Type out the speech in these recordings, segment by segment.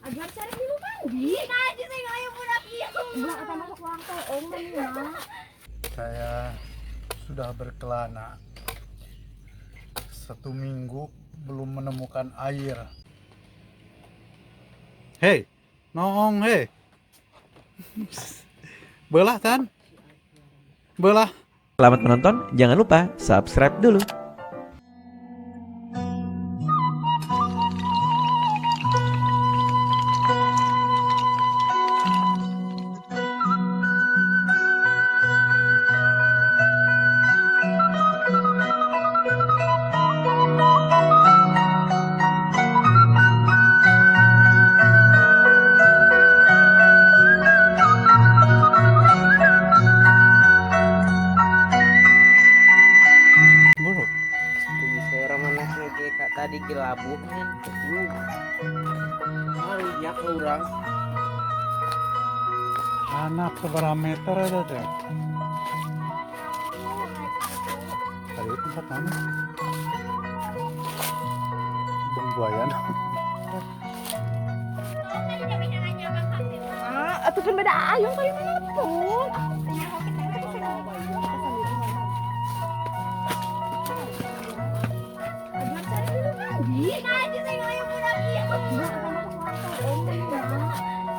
Ajar cari dulu mandi. Saya sudah berkelana 1 minggu belum menemukan air. Hei, noong hei. Belah tan. Belah. Selamat menonton, jangan lupa subscribe dulu. Tadi gelabu kan ya kurang anak seberapa meter ada teh tadi tempat mana Bengbuayan. Atau kan beda ayam kali mana tuh.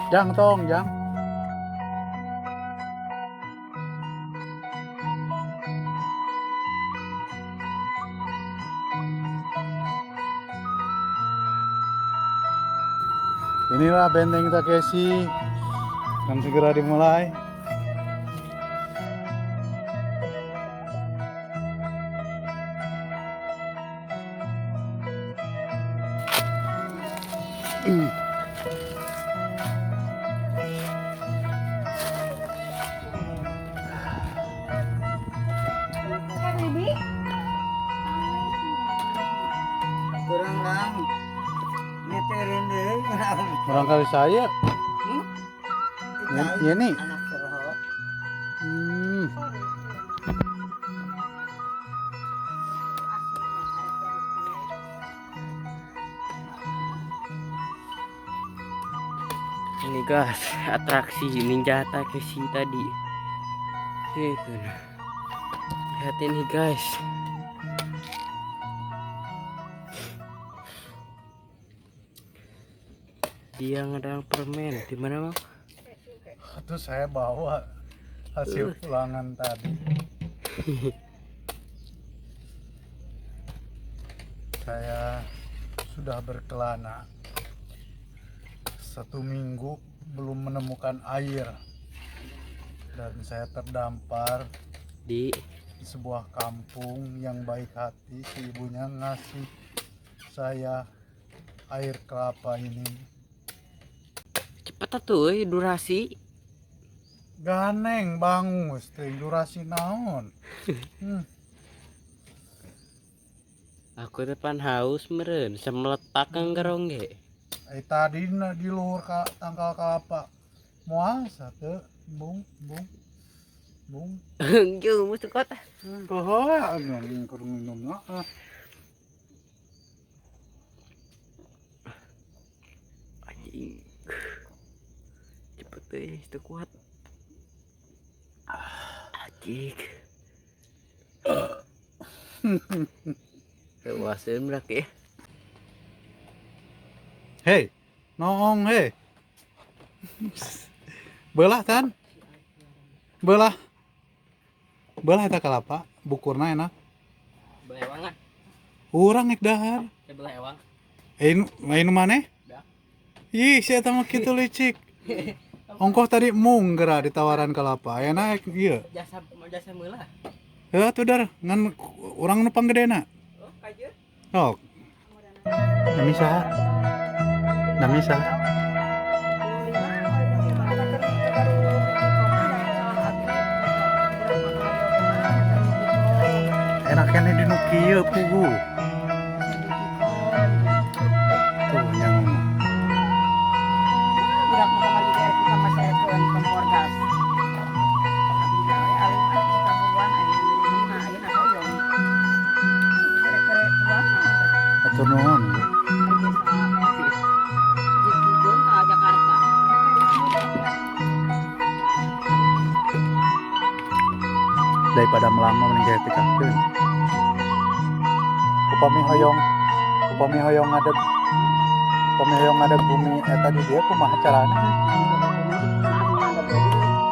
Jang tong jang. Inilah benteng Takeshi yang segera dimulai. Kurang lang meterin deh. Barangkali saya. Ini. Ini guys, atraksi Ninja Takeshi tadi. Lihat ini guys. Dia ngedang permen di mana, Bang? Itu saya bawa hasil pulangan tadi. Saya sudah berkelana 1 minggu belum menemukan air dan saya terdampar di sebuah kampung yang baik hati. Si ibunya ngasih saya air kelapa ini. Cepet atuh durasi. Ganeng bangus teh durasi naon. Aku depan haus meren semeletak ngerong ge. Tadi di luhur tangkal kelapa. Moal satu bung bung bung. Jauh musuh kota. Koho anu keur minum ah. Anjing. Cepet deh, itu kuat. Anjing. Kewasen berak ya. Hei, noong hei. Belah tan. Belah. Belah eta kelapa, bukurna enak. Belah ewangan. Urang nek dahar. Belah ewang. Nu maneh? Ih, si eta mah kitu licik. Ongkoh tadi mung geura ditawaran kelapa. Enak ieu. Jasa jasa meulah. Heuh atuh dar, ngan urang nu panggedena. Oh, kajeun. Sok. Nami saha? Nami saha? Enak keneh di nu kieu pugu. Tuh yang budak mah kamari ge kita masakeun kompor gas. Atur nuhun. Jadi Daripada melama mending kayak pikakeun. Upami hoyong ngadeg, upami hoyong ngadeg bumi eta di dieu kumaha carana?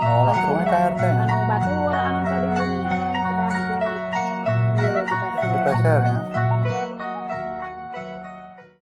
Oh, langsung we ka RT nya. Anu batur anu tadi bumi. Di peser ya.